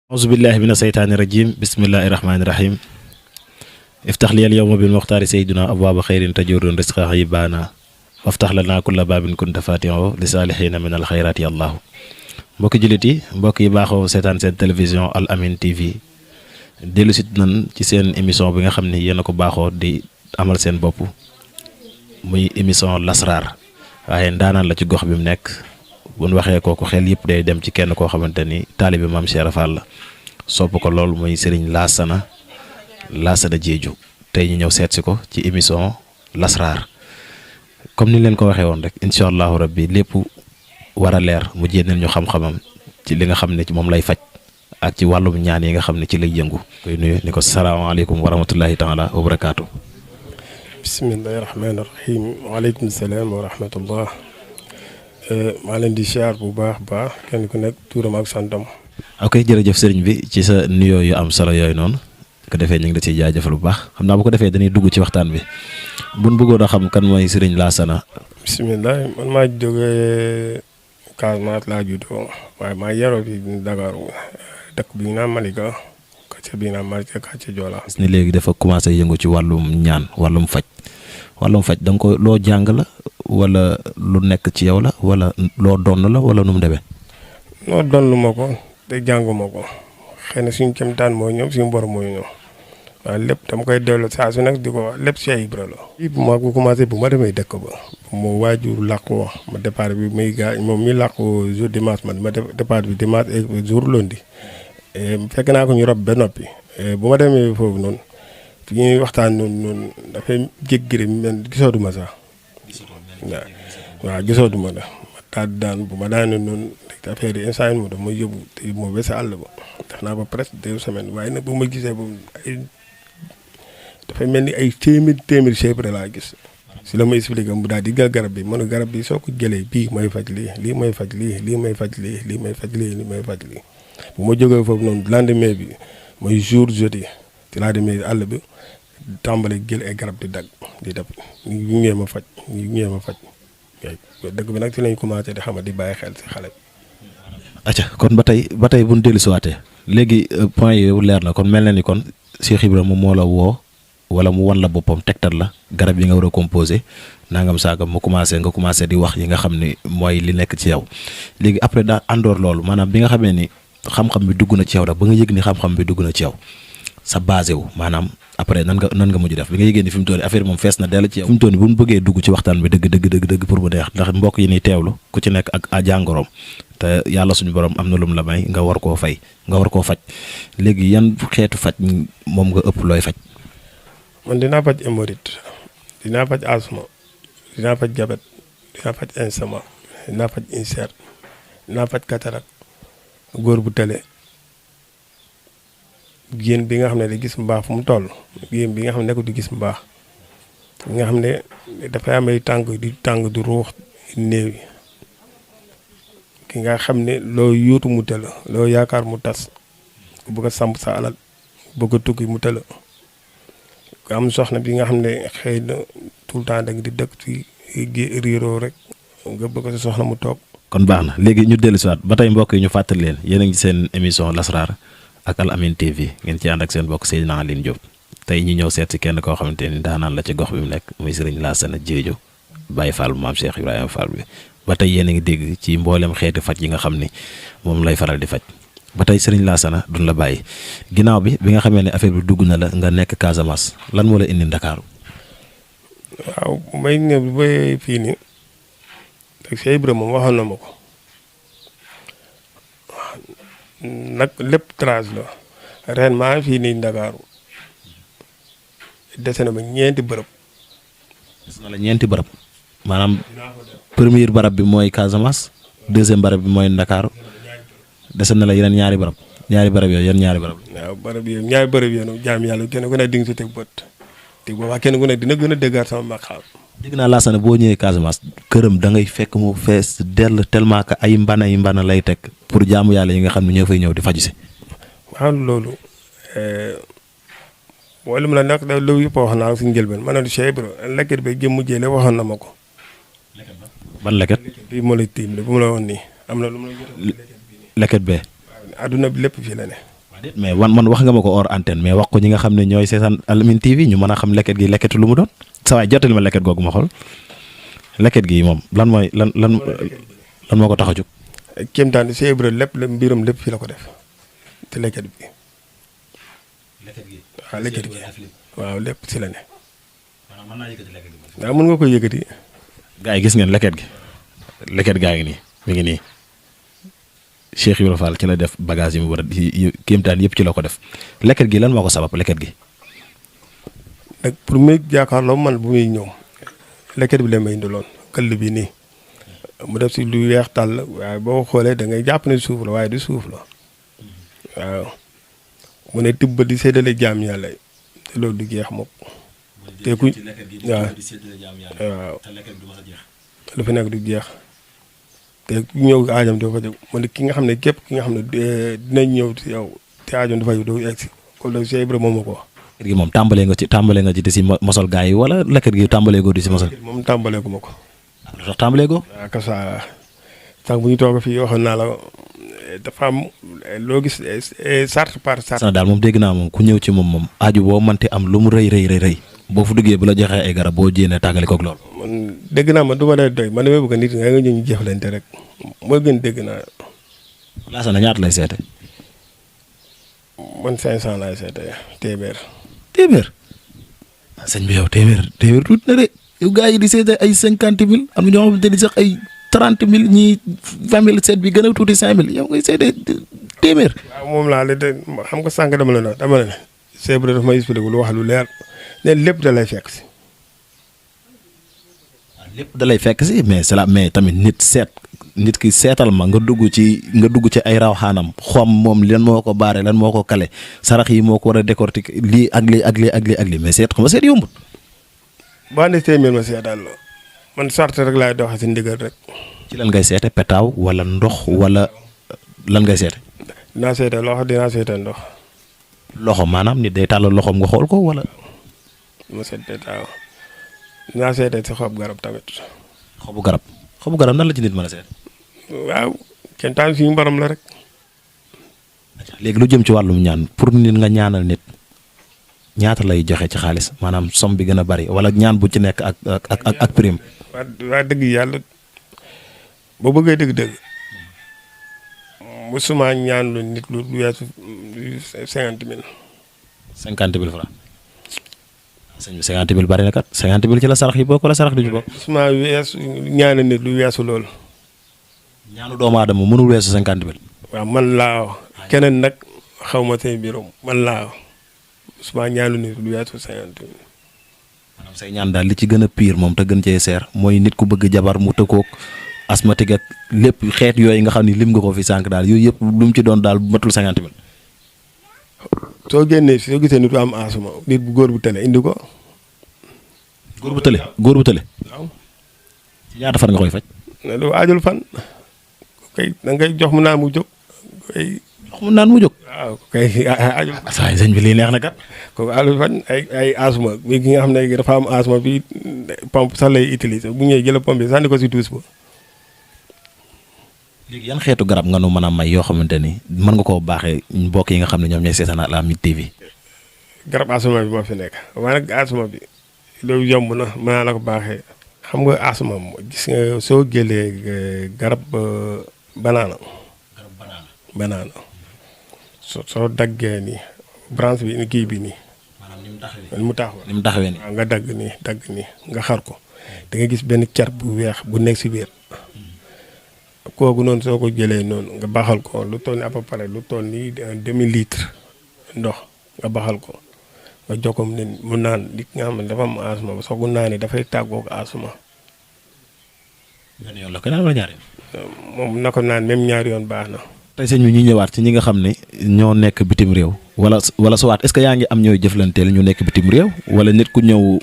auzubillahi mina seytaani rajim bismillahi rahmaani rahim iftax liyal yowma bil muxtaari sayduna abwaaba xayrin tajurun risqa yibaana waftax lanaa kulla baabin kunta fatiho li saalihiina min al xayraati allahu mbokki jullit yi mbokk yi baaxoo seetaan seen télévision Al Amine TV dellu sit nan ci seen émission bi nga xam ne yéen a ko baaxoo di amal seen bopp muy émission lasraar waaye ndaanaan la ci gox bi mu nekk bu ñu waxee kooku xel yëpp day dem ci kenn koo xamante ni taalibe maam Cheikh Fall la sopp ko lool muy Serigne Lassana Diédhiou tey ñu ñëw seet si ko ci émission lasraar comme ni leen ko waxee woon rek incha allahu rabbi lépp war a leer mu jénneel ñu xam-xamam ci li nga xam ne ci moom lay faj ak ci wàllum ñaan yi nga xam ne ci lay yëngu koy nuyu ni ko salaamaaleykum wa rahmatullahi taala wa barakaatu. bismillahi rahmaani rahim waaleykum salaam wa rahmatullah. maa leen di siyaar bu baax kenn ku nekk tuuram ak santam. ok jërëjëf sëriñ bi ci sa nuyoo yu am solo yooyu noonu ko defee ñu ngi la ciy jaajëfal bu baax xam naa bu ko defee dañuy dugg ci waxtaan bi buñ bëggoon a xam kan mooy sëriñ Lassana. bisimilah man maa jógee Casamance laa juddoo waaye maa yaroo fi Dakar dëkk bi ñu naan Malika kàcce bi ñu naan Malika kàcce Joola. gis ni léegi dafa commencé yëngu ci wàllum ñaan wàllum faj da nga ko loo jàng la wala lu nekk ci yow la wala loo donn la wala nu mu demee. noo donn ma ko te jànguma ko xëy na suñu kéemtaan mooy ñëw suñu bor mooy ñëw waaye lépp dama koy delloo saa su nekk di ko wax lépp Cheikh Ibra la. bu ma ko commencé bu ma demee dëkk ba mu waajur làqu ma départ bi muy gaañ moom mi làqu jour dimanche man ma départ bi dimanche et jour lundi fekk naa ko ñu rob ba noppi bu ma demee foofu noonu fi ñuy waxtaan noonu dafay jéggiri men gisootuma sax waaw gisootuma la ma daal daan bu ma daane noonu affaire yi instant mo daf may yóbbu te moo ba sa àll ba def naa ba presque 2 semaines waaye nag bu ma gisee boobu ay dafay mel ni ay téeméer Cheikh Ibra laa gis si la ma expliqué mu daal di jël garab bi man garab bi soo ko jëlee bii mooy faj lii mooy faj lii mooy faj lii mooy faj lii mooy faj lii bu ma jógee foofu noonu lendemain bi mooy jour jeudi ci laa demee àll bi tàmbali jël ay garab di dagg di def ñu ñëwee ma faj dëgg bi nag ci lañ commencé di xama di bàyyi xel si xale bi. acca kon ba tey bu ñu dellu si waatee léegi point yooyu leer na kon mel na ni kon Cheikh Ibra moom moo la woo wala mu wan la boppam tegtal la garab yi nga war a composé nangam saaga nga commencé di wax yi nga xam ni mooy li nekk ci yow léegi après daa àndoor loolu maanaam bi nga xamee ni xam-xam bi dugg na ci yow rek ba nga yëg ni xam-xam bi dugg na ci yow sa basé wu maanaam après nan nga mujj def bi nga yëgee ni fi mu toll affaire moom fees na dell ci yow fi mu toll bu mu bëggee dugg ci waxtaan bi dëgg pour mu neex ndax mbokk yi ni teewlu ku ci nekk ak jàngoroom te yàlla suñu borom am na lum la may nga war koo faj léegi yan xeetu faj moom nga ëpp looy faj. man dinaa faj hémorroïde dinaa faj asthme dinaa faj diabète dinaa faj estomac dinaa faj ulcère dinaa faj cataracte góor bu tële jigéen bi nga xam ne di gis mbaax fu mu toll jigéen bi nga xam ne nekkul di gis mbaax bi nga xam ne dafay am ay tàng du ruux néew yi ki nga xam ne loo yóotu mu tëla loo yaakaar mu tas ku bëgg a samp sa alal bëgg a tukki mu tëla ku am soxna bi nga xam ne xëy na tout le temps da nga di dëkk ci riiroo rek nga bëgg sa soxna mu toog. kon baax na léegi ñu dellu si waat ba tey mbokk yi ñu fàttali leen yéen a ngi seen émission lasraar ak Al Amine TV ngeen ci ànd ak seen bokk Seydina Aline Diop tey ñu ñëw seet si kenn koo xamante ni daanaan la ci gox bi mu nekk muy Serigne Lassana Diédhiou Baye Fall maam Cheikh Ibrahima Fall bi ba tey yéen a ngi dégg ci mboolem xeeti faj yi nga xam ni moom lay faral di faj ba tey Serigne Lassana duñ la bàyyi ginnaaw bi nga xamee ne affaire bi dugg na la nga nekk Casamance lan moo la indi Ndakaaru. waaw may ñëw ba fii nii Cheikh Ibrahima moom waxoon na ma ko. nag lépp trace la ren maa fii nii Ndakaaru dese na ma ñeenti bërëb. des na la ñeenti bërëb maanaam première barab bi mooy Casamance deuxième barab bi mooy Ndakaaru dese na la yeneen ñaari barab yooyu yan ñaari barab. waaw barab yooyu ñaari barab yooyu jaam yàlla kenn ku ne di nga si teg bët te boobaa kenn ku ne dina gën a déggaat sama maqaam. dégg naa Lassana boo ñëwee Casamance këram da ngay fekk mu fees dell tellement que ay mbana lay teg pour jaamu yàlla yi nga xam ne ñoo fay ñëw di faju si. waaw loolu mooy lu mu la nekk da loolu yëpp wax naa si njëlbeen ma ne du Cheikh Ibra lekket bi jëmm jële waxoon na ma ko. ban lekket. bii moo lay tiim bu mu la woon nii am na lu mu la. lekket bee. adduna bi lépp fii la ne. mais man wax nga ma ko hors antenne mais wax ko ñi nga xam ne ñooy seetaan Al Amine TV ñu mën a xam leket gi leketu lu mu doon sa waay jottali ma leket googu ma xool leket gi moom lan moo ko tax a jóg. kéemtaan Cheikh Ibra lépp la mbiram lépp fii la ko def te leket bi. waaw leket gi waaw lépp si la ne. waaw mën nga koy yëkkati. gaa yi gis ngeen leket gaa ngi nii mi ngi nii Cheikh Ibra Fall ci la def bagage yi mu war a kéemtaan yëpp ci la ko def leket gi lan moo ko sabab leket gi. nag pour muy jàkkaarloo man bu muy ñëw leket bi la may indiloon këll bi nii mu def si lu weex tàll waaye boo xoolee da ngay jàpp ne suuf la waaye du suuf la waaw mu ne tibb di séddale jaam yàlla te loolu du jeex moom. te ku waaw lu fi nekk du jeex te ku ñëw aajam doo fa jóg mu ne ki nga xam ne képp ki nga xam ne dinañ ñëw ci yow te aajam dafa doo egg si kon loolu Cheikh Ibrahima moom moo ko wax. leket gi moom tàmbalee nga ci di si mosal gaa yi wala leket gi tàmbalee goo di si mosal. moom tàmbalee gu ma ko. lu tax tàmbalee goo. waaw kasa sànq bu ñu toog fii waxoon naa la dafa am loo gis sart par sart. daal moom dégg naa moom ku ñëw ci moom aaju boo mënti am lu mu rëy boo fu duggee bu la joxee ay garab boo jéenee tàggale koog loolu. man dégg naa man du ma lay doy man damay bëgg nit nga ñëw ñu jëflante rek moo gën dégg naa. Laasana ñaata lay seete. man 500 laay seete téeméer. sëñ bi yow téeméer tuuti na de yow gars yi di seete ay 50 000 am na ñoo xamante ni sax ay 30 000 ñii 20 000 seet bi gën a tuuti 5 000 yow ngay seete téeméer. waaw moom laa de xam nga sànq dama la ne Cheikh Ibrahima dafa may expliqué lu wax lu leer ne lépp da lay fekk si. lépp da lay fekk si mais mais tamit nit ki seetal ma nga dugg ci ay rawxaanam xom moom lan moo ko baare lan moo ko kale sarax yi moo ko war a décortiquer lii ak lii mais seet xam nga seet yombut. boo andee téeméer ma seetal la man sart rek laay doxee si ndigal rek. ci lan ngay seete petaaw wala ndox wala lan ngay seete. dinaa seete loxo dinaa seete ndox. loxo maanaam nit day tàllal loxoom nga xool ko wala. ma seet petaaw dinaa seete si xob garab tamit. xobu garab nan la ci nit mën a seet. waaw kenn taan suñu borom la rek. léegi lu jëm ci wàllum ñaan pour nit nga ñaanal nit ñaata lay joxe ci xaalis maanaam somme bi gën a bari wala ñaan bu ci nekk ak prime. waa dëgg yàlla boo bëggee dëgg-dëgg musuma ñaan lu nit lu weesu 50 000. 50 000 francs. sëñ bi 50 000 bari na kat 50 000 ci la sarax yi bokk wala sarax du ci bokk. musuma weesu ñaana nit lu weesu loolu. ñaanu doomu aadama mënul weesu 50 000. waaw man laa wax keneen nag xaw ma say biiram man laa wax musuma ñaanu nit lu weesu 50 000. maanaam say ñaan daal li ci gën a pire moom te gën cee seer mooy nit ku bëgg jabar mu tëkkoog asthmatique ak lépp xeet yooyu nga xam ni lim nga ko fi sànq daal yooyu yëpp lu mu ci doon daal matul 50 000. soo génnee soo gisee nit ku am asma nit bu góor bu tële indi ko. góor bu tële. waaw. ci ñaata fan nga koy faj. ne lu aajul fan. kay da ngay jox mu naan mu jóg. jox mu naan mu jóg. waaw kay aajul. saa sëñ bi lii neex na kat. kooku aajul fan ay asma bi ki nga xam ne dafa am asma bi pompe sax lay utiliser bu ñëwee jël pompe bi sànni ko si tuus ba. léegi yan xeetu garab nga nu mën a may yoo xamante ni mën nga koo baaxee mbokk yi nga xam ne ñoom ñooy seetaan Al Amine TV. garab asma bi moo fi nekk waaye nag asma bi loolu yomb na mën naa la ko baaxee. xam nga asma gis nga soo jëlee garab banaana. banaana soo daggee nii branche bi kii bi nii. maanaam ni mu taxawee nii. waaw nga dagg nii nga xar ko da nga gis benn car bu weex bu nekk si biir. kooku noonu soo ko jëlee noonu nga baxal ko lu toll ni à peu près lu toll ni demi-litre ndox nga baxal ko nga jox ko mu naan nit nga xam ne dafa am asma ba soo ko naanee dafay tàggoo ak asma. benn yoon la ko naan wala ñaari yoon. moom na ko naan même ñaari yoon baax na. tey sëñ bi ñu ñëwaat ci ñi nga xam ne ñoo nekk bitim réew wala soit est-ce que yaa ngi am ñooy jëflanteel ñu nekk bitim réew wala nit ku ñëw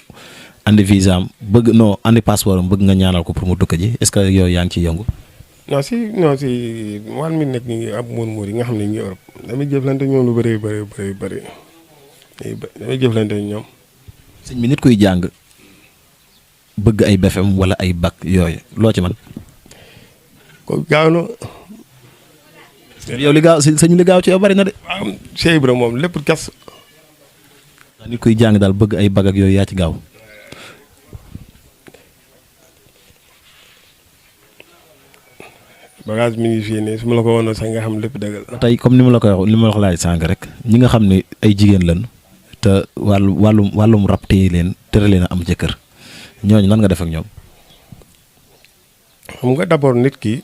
andi visa am andi passeport am bëgg nga ñaanal ko pour mu dukk ji est-ce que yooyu yaa ngi ciy yëngu. non si wàll mi nekk ñu ngi ab muur yi nga xam ne ñu ngi Europe damay jëflante ñoom lu bëri damay jëflante ñoom. sëñ bi nit kuy jàng bëgg ay BFEM wala ay bac yooyu loo ci man ko gaaw na. yow li gaaw sëñ li gaaw ci yow bari na de. waaw Cheikh Ibra moom lépp kes. nit kuy jàng daal bëgg ay bag ak yooyu yaa ci gaaw. bagage mi ngi fii nii su ma la ko woon sax nga xam lépp dëgg la. tey comme ni ma la koy wax li ma la ko laaj sànq rek ñi nga xam ne ay jigéen lañ te wàllum rab téye leen tere leen a am jëkkër ñooñu nan nga def ak ñoom. xam nga d'abord nit ki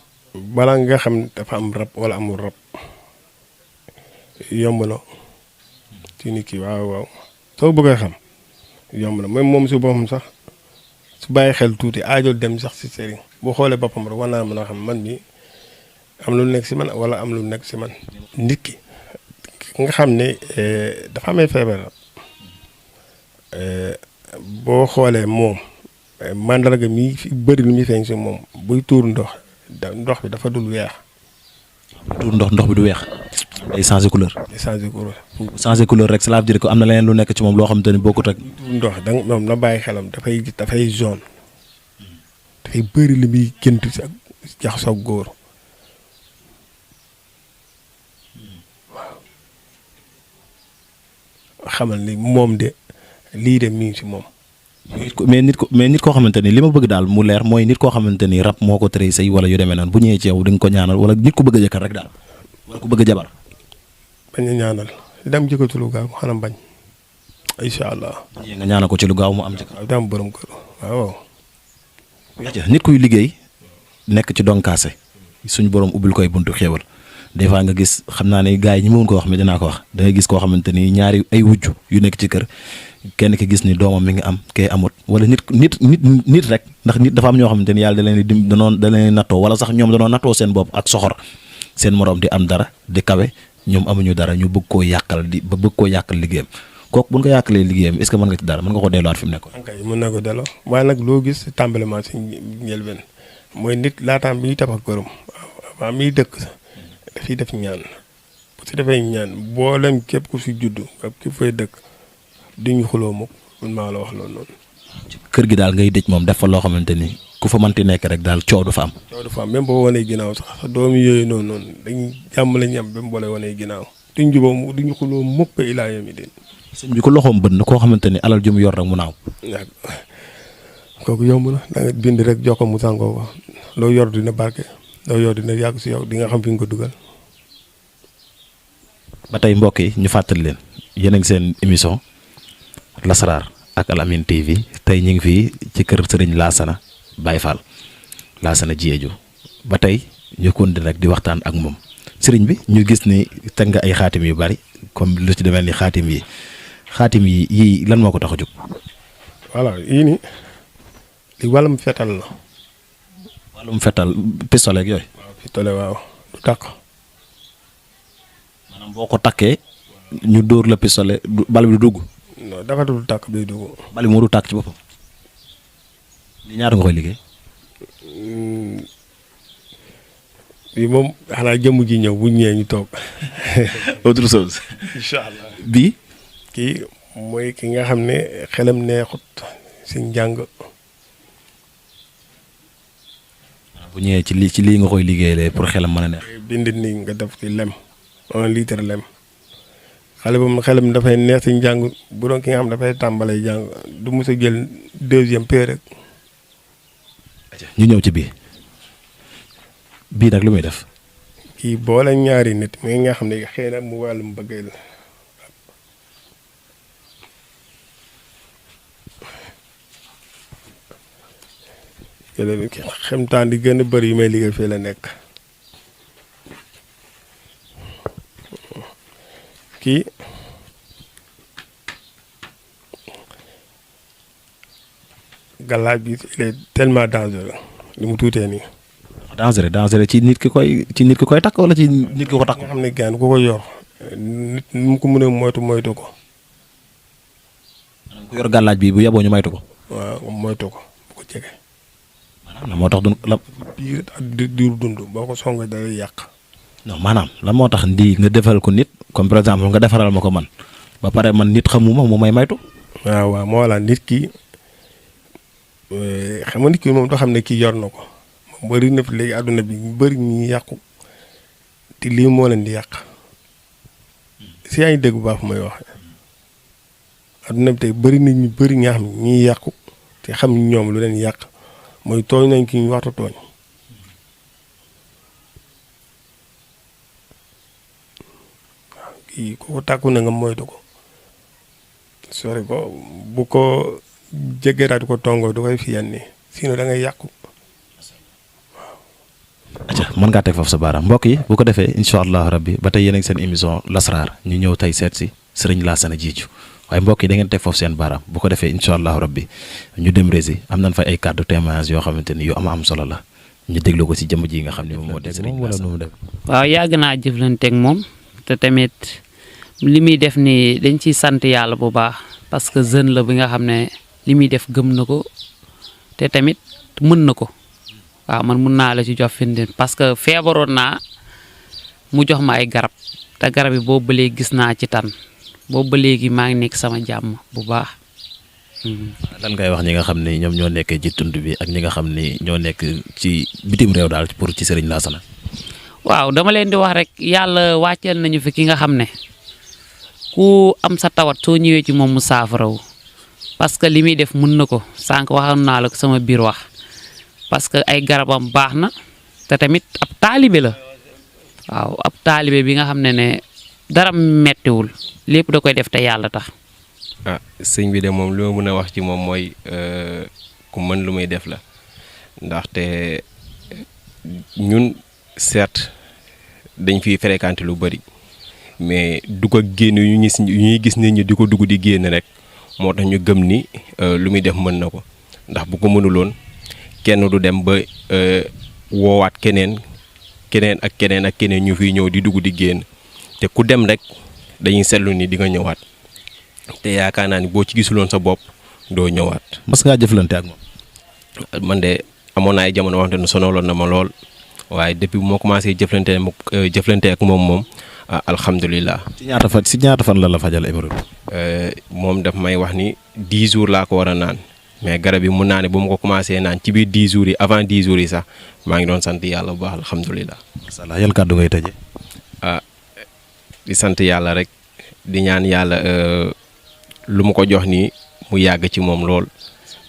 balaa nga xam dafa am rab wala amul rab yomb na ci nit ki waaw soo bëggee xam yomb na même moom si boppam sax su bàyyi xel tuuti aajo dem sax si sëriñ bu xoolee boppam rek war naa mën a xam man mi am lu nekk si man wala am lu nekk si man. nit ki nga xam ne dafa amee feebar boo xoolee moom mandarga mi fi bëri lu muy feeñ si moom buy tuur ndox bi dafa dul weex. tuur ndox bi du weex. day changer couleur. changer couleur rek cela veut dire que am na leneen lu nekk ci moom loo xamante ni bokkut ak. tuur ndox danga moom na bàyyi xelam dafay jaune dafay bëri li muy gént si ak jaxasoo góor. xamal ni moom de lii de mi ngi si moom. mais nit koo xamante ni li ma bëgg daal mu leer mooy nit koo xamante ni rab moo ko tere sëy wala yu demee noonu bu ñëwee ci yow di nga ko ñaanal wala nit ku bëgg a jëkkër rek daal wala ku bëgg a jabar. bañ a ñaanal dem jëkkatu lu gaaw xanaa bañ incha allah. nga ñaanal ko ci lu gaaw mu am jëkkër. waaw daa am borom kër waaw. nit kuy liggéey nekk ci donkaase suñu borom ubbil koy buntu xéewal des fois nga gis xam naa ne gars yi ñi mëwoon ko wax mais dinaa ko wax da ngay gis koo xamante ni ñaari ay wujj yu nekk ci kër kenn ki gis ni doomam mi ngi am kay amut wala nit rek ndax nit dafa am ñoo xamante ni yàlla da leen di da leen nattoo wala sax ñoom danoo nattoo seen bopp ak soxor seen morom di am dara di kawe ñoom amuñu dara ñu bëgg koo yàqal liggéeyam kooku bu ñu ko yàqalee liggéeyam est-ce que mën nga ci dara mën nga ko delluwaat fi mu nekkoon. ok mën naa ko delloo waaye nag loo gis tàmbalement si njëlbeen mooy nit laataam bi ñuy tabax këram waaw miy dëkk dafiy def ñaan bu si defee ñaan boolem képp ku fi juddu ak ki fay dëkk duñu xuloo mukk man maa la wax loolu noonu. kër gi daal ngay dëj moom def fa loo xamante ni ku fa mënti nekk rek daal coow du fa am. coow du fa am même boo wanee ginnaaw sax doom yooyu noonu dañuy jàmm lañu am ba mu boole wanee ginnaaw duñ jubóo duñu xuloo mukk ba ilaa yawmi diin. sëñ bi ko loxoom bën na koo xamante ni alal ju mu yor rek mu naaw. waaw kooku yomb na da nga bind rek jox ko mu sàngoo ko loo yor dina barke loo yor dina yàgg si yow di nga xam fi nga ko dugal. ba tey mbokk yi ñu fàttali leen yéen a ngi seen émission Lasrar ak Al Amine TV tey ñu ngi fii ci kër Serigne Lassana Baye Fall Lassana Diédhiou ba tey ñu continué rek di waxtaan ak moom Serigne bi ñu gis ni teg nga ay xaatim yu bari comme lu ci demee ni xaatim yi yii lan moo ko tax a jóg. voilà yii nii li wàllum fetal la. wàllum fetal pistolet ak yooyu. waaw pistolet waaw du tàkk. maanaam boo ko takkee ñu dóor la pistolet bal bi du dugg. non dafa du tàkk day dugg. bal bi moo du tàkk ci boppam. li ñaata nga koy liggéey. bii moom xanaa jëmm ji ñëw bu ñëwee ñu toog. autre chose. incha allah bii. kii mooy ki nga xam ne xelam neexut si njàng. bu ñëwee ci lii nga koy liggéeyee pour xelam mën a neex. bind nii nga def ci lem 1 litre lem xale boobu xelam dafay neex si njàng bu doon ki nga xam dafay tàmbalee jàng du mos a jël 2e paire rek. ñu ñëw ci bii nag lu muy def. kii boole ñaari nit mi nga xam ne xëy na mu wàllum bëggee la. xemtaan di gën a bëri yu may liggéey fii la nekk. kii galaaj bi il est tellement dangereux li mu tuutee nii. dangereux ci nit ki koy takk wala ci nit ki ko takk. nga xam ne gaan ku ko yor nit mu ko mën a moytu ko. ku yor galaaj bi bu yeboo ñu moytu ko. waaw moytu ko bu ko jege. la moo tax biir ak diir dund boo ko songee day yàq. non maanaam la moo tax nga defal ko nit comme par exemple nga defaral ma ko man ba pare man nit xamuma mu may maytu. waaw moo la nit ki xam nga nit ki moom doo xam ne kii yor na ko moom bëri na fi léegi àdduna bi bëri ñi yàqu te lii moo leen di yàq si yaa ngi dégg bu baax may wax adduna bi tey bëri nit ñu bëri ñaa xam ne ñiy yàqu te xam ñoom lu leen yàq mooy tooñ nañ ki ñu waxtu tooñ waaw kii kooku tàkku na nga moytu ko sori ko bu ko jéggeeraat ko tongoo du koy fi yanni sinon da ngay yàqu. acca mën ngaa teg foofu sa baaraam mbokk yi bu ko defee incha allah rabbi ba tey yéen a ngi seen émission lasraar ñu ñëw tey seet si sëriñ Lassana Diédhiou waaye mbokk yi da ngeen teg foofu seen baaraam bu ko defee incha allah rabbi ñu dem rési am nañ fa ay kàddu témoignage yoo xamante ni yu am solo la ñu déglu ko si jëmm ji nga xam ne moom moo di sëriñ Lassana. waaw yàgg naa jëflanteeg moom te tamit li muy def nii dañ ciy sant yàlla bu baax parce que jeune la bi nga xam ne li muy def gëm na ko te tamit mën na ko. waaw man mun naa la ci jox firnde parce que feebaroon naa mu jox ma ay garab te garab yi boobu ba léegi gis naa ci tan boobu ba léegi maa ngi nekk sama jàmm bu baax. lan ngay wax ñi nga xam ne ñoom ñoo nekkee ci tund bi ak ñi nga xam ne ñoo nekk ci bitim réew daal pour ci sëriñ Lassana. waaw dama leen di wax rek yàlla wàcceel nañu fi ki nga xam ne ku am sa tawat soo ñëwee ci moom mu saafarawu parce que li muy def mën na ko sànq waxoon naa la ko sama biir wax. parce que ay garabam baax na te tamit ab taalibe la waaw ab taalibe bi nga xam ne dara mettiwul lépp da koy def te yàlla tax. sëñ bi de moom li ma mën a wax ci moom mooy ku mën lu muy def la ndaxte ñun certes dañ fiy fréquenté lu bari mais du ko génn yu ñuy gis nit ñi di ko dugg di génn rek moo tax ñu gëm ni lu muy def mën na ko ndax bu ko mënuloon. kenn du dem ba woowaat keneen ak keneen ñu fiy ñëw di dugg di génn te ku dem rek dañuy seetlu ni di nga ñëwaat te yaakaar naa ni boo ci gisuloon sa bopp doo ñëwaat. mas ngaa jëflante ak moom. man de amoon na ay jamono waxante ne sonaloon na ma lool waaye depuis bu ma commencé jëflante ak moom alhamdulilah. ci ñaata fan la fajal hémorroïde. moom daf may wax ni 10 jours laa ko war a naan. mais garab yi mun naa ne bu ma ko commencé naan ci biir 10 jours yi avant 10 jours yi sax maa ngi doon sant yàlla bu baax alhamdulilah. macha allah yan kàddu ngay tëjee. di sant yàlla rek di ñaan yàlla lu ma ko jox nii mu yàgg ci moom lool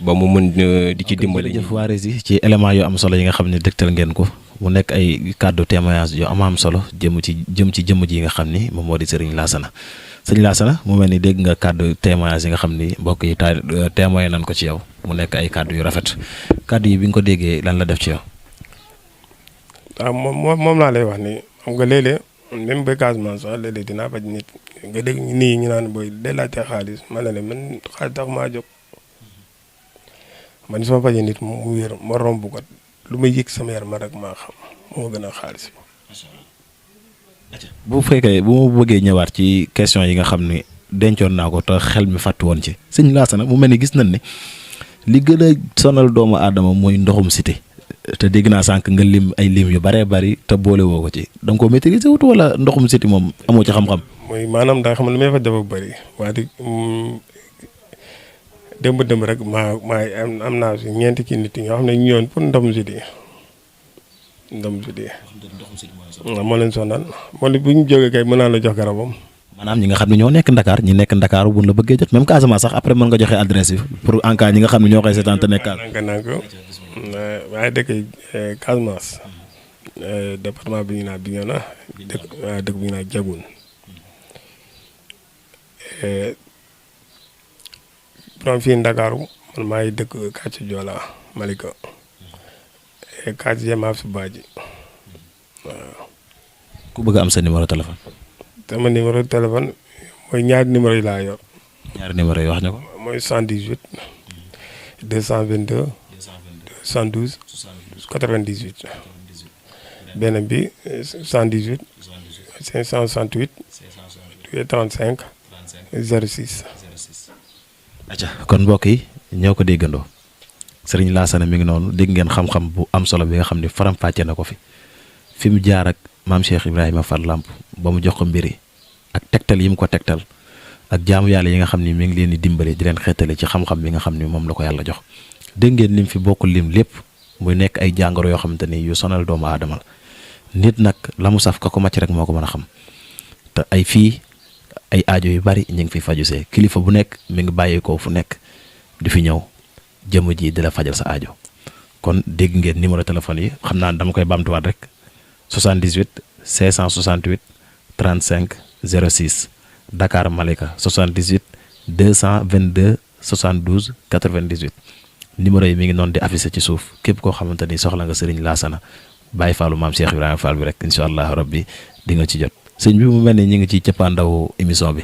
ba mu mën di ci dimbali. jërëjëf waa Rési ci élément yu am solo yi nga xam ne dégtal ngeen ko mu nekk ay kàddu témoignage yu am solo jëm ci jëmm ji nga xam ni moom moo di sëriñ Lassana. sëñ Lassana mu mel ni dégg nga kàddu témoignage yi nga xam ni mbokk yi témoigné nañ ko ci yow mu nekk ay kàddu yu rafet kàddu yi bi nga ko déggee lan la def ci yow. waaw moom laa lay wax ni xam nga léeg-léeg même ba Casamance sax léeg-léeg dinaa faj nit nga dégg nii ñu naan booy day laajte xaalis ma ne la man xaalis tax maa jóg man su ma fajee nit mu wér ma romb ko lu may yëg sama yaram ma rek maa xam moo gën a xaalis. bu fekkee bu ma bëggee ñëwaat ci question yi nga xam ne dencoon naa ko te xel mi fàttu woon ci sëñ Lassana mu mel ni gis nañ ne li gën a sonal doomu aadama mooy ndoxum cité te dégg naa sànq nga lim ay lim yu baree bari te boole woo ko ci da nga koo maîtriser wut wala ndoxum cité moom amoo ci xam-xam. mooy maanaam daa xam ne li may fa dafa bëri waaye démb rek maa am naa si ñeenti ci nit ñoo xam ne ñu ñëwoon pour ndoxum cité. waaw moo leen sonal moo ne bu ñu jógee kay mën naa la jox garabam. maanaam ñi nga xam ne ñoo nekk Dakar ñi nekk Dakar bu la bëggee jot même Casamance sax après mën nga joxe adresse bi pour en cas ñi nga xam ne ñoo koy seetaan te nekk. waaye dëkk Casamance département bi ñu naan Bignona dëkk bi ñu naan Diagoune borom fii Ndakaaru man maa ngi dëkk Kàcc Joola Malika Kàcc Yemaaf si Baaji waaw. ku bëgg am sa numéro téléphone. sama numéro téléphone mooy ñaari numéro yi laa yor. ñaari numéro yi wax ñu ko. mooy 118 222 112 98 beneen bi 118 568 35 06. acca kon mbokk yi ñoo ko déggandoo sëriñ Lassana mi ngi noonu dégg ngeen xam-xam bu am solo bi nga xam ne faram-fàcce na ko fi mu jaar ak maam Cheikh Ibrahima Fall Lamp ba mu jox ko mbiri ak tegtal yi mu ko tegtal ak jaamu yàlla yi nga xam ni mi ngi leen di dimbale di leen xeetale ci xam-xam bi nga xam ni moom la ko yàlla jox dégg ngeen lim fi bokk lim lépp muy nekk ay jàngoro yoo xamante ni yu sonal doomu aadama nit nag la mu saf ka ko màcc rek moo ko mën a xam te ay fii ay aajo yu bari ñu ngi fi faju see kilifa bu nekk mi ngi bàyyeekoo fu nekk di fi ñëw jëmm ji di la fajal sa aajo kon dégg ngeen numéro téléphone yi xam naa dama koy bamtuwaat rek 78 568 35 06 Dakar Malika 78 222 72 98 numéro yi mi ngi noonu di affiché ci suuf képp koo xamante ni soxla nga Serigne Lassana Baye Fallu maam Cheikh Ibrahima Fall bi rek incha allah rabbi di nga ci jot sëñ bi mu mel ni ñu ngi ci cëppaandaw émission bi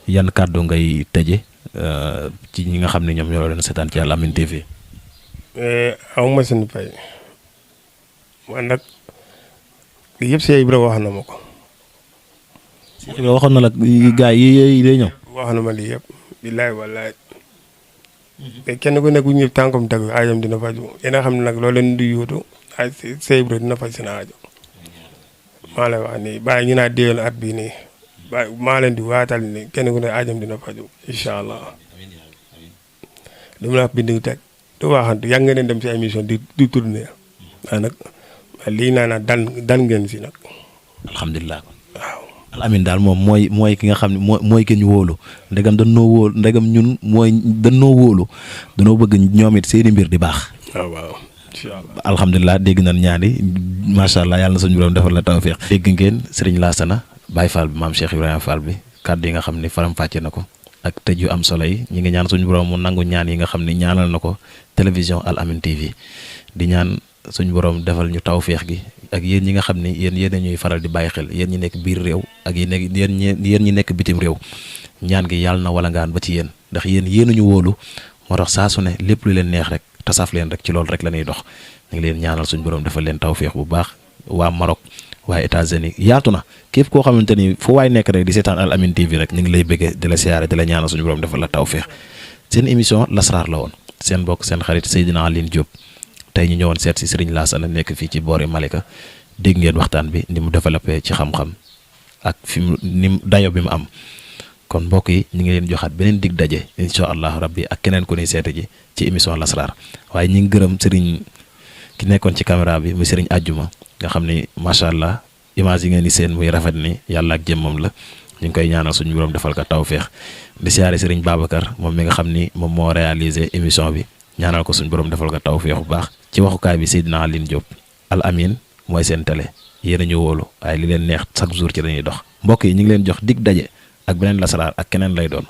yan kàddu ngay tëje ci ñi nga xam ne ñoom ñoo leen seetaan ci Al Amine TV. aw ma seen fay man nag lii yëpp Cheikh Ibra wax na ma ko. Cheikh Ibra waxoon na la gars yi lay ñëw. wax na ma lii yëpp billaay wallaay te kenn ku nekk ñëpp tànkam tegu aajam dina faju yéen a xam ne nag loolu leen di yóotu ay Cheikh Ibra dina faj seen aajo maa lay wax nii bàyyi ñu naa déwén at bii nii bàyyi maa leen di waatal ni kenn ku nekk aajam dina faju incha allah li mu la bind teg du waxantu yàgg ngeen dem si émission di tourner waaye nag lii naa dal ngeen si nag. alhamdulilah. waaw. Al Amine daal moom mooy ki nga xam ne mooy ki ñu wóolu ndegam dañoo wóolu ndegam ñun dañoo wóolu dañoo bëgg ñoom it seeni mbir di baax. waaw incha allah. alhamdulilah dégg nañ ñaani macha allah yàlla na suñu borom defal la tawfeex. dégg ngeen Serigne Lassana Baye Fall bi maam Cheikh Ibrahima Fall bi kàddu yi nga xam ne faram fàcce na ko ak tëj yu am solo yi ñi ngi ñaan suñu borom mu nangu ñaan yi nga xam ne ñaanal na ko télévision Al Amine TV di ñaan suñu borom defal ñu tawfeex gi ak yéen ñi nga xam ne yéen a ñuy faral di bàyyi xel yéen ñi nekk biir réew ak yéen ñi nekk bitim réew ñaan gi yàlla na wala ngaan ba ci yéen ndax yéen ñu wóolu moo tax saa su ne lépp lu leen neex rek tasaaf leen rek ci loolu rek la ñuy dox ñu ngi leen ñaanal suñu borom defal leen tawfeex bu baax waa Maroc waa États-Unis yaatu na képp koo xamante ni fu waay nekk rek di seetaan Al Amine TV rek ñu ngi lay bëggee di la siyaare di la ñaanal suñu borom defal la tawfeex seen émission lasraar la woon seen mbokk seen xarit Seydina Aline Diop tey ñu ñëwoon seet si Serigne Lassana nekk fii ci boori Malika dégg ngeen waxtaan bi ni mu développé ci xam-xam ak fi mu ni dayo bi mu am kon mbokk yi ñu ngi leen joxaat beneen dig daje incha allah rabbi ak keneen ku ñuy seete ji ci émission lasraar waaye ñi ngi gërëm Serigne ki nekkoon ci caméra bi muy Serigne Adjuma nga xam ni macha allah image yi ngeen di seen muy rafet ni yàlla ak jëmmam la ñu ngi koy ñaanal suñu borom defal ko tawféex di siyaare Serigne Babacar moom mi nga xam ni moom moo réalisé émission bi ñaanal ko suñu borom defal ko tawféex bu baax ci waxukaay bi Seydina Aline Diop Al Amine mooy seen télé yéen a ñu wóolu waaye li leen neex chaque jour ci lañuy dox mbokk yi ñu ngi leen jox dig daje ak beneen lasraar ak keneen lay doon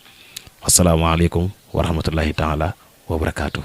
asalaamaaleykum wa rahmatullahi taala wa barakaatu.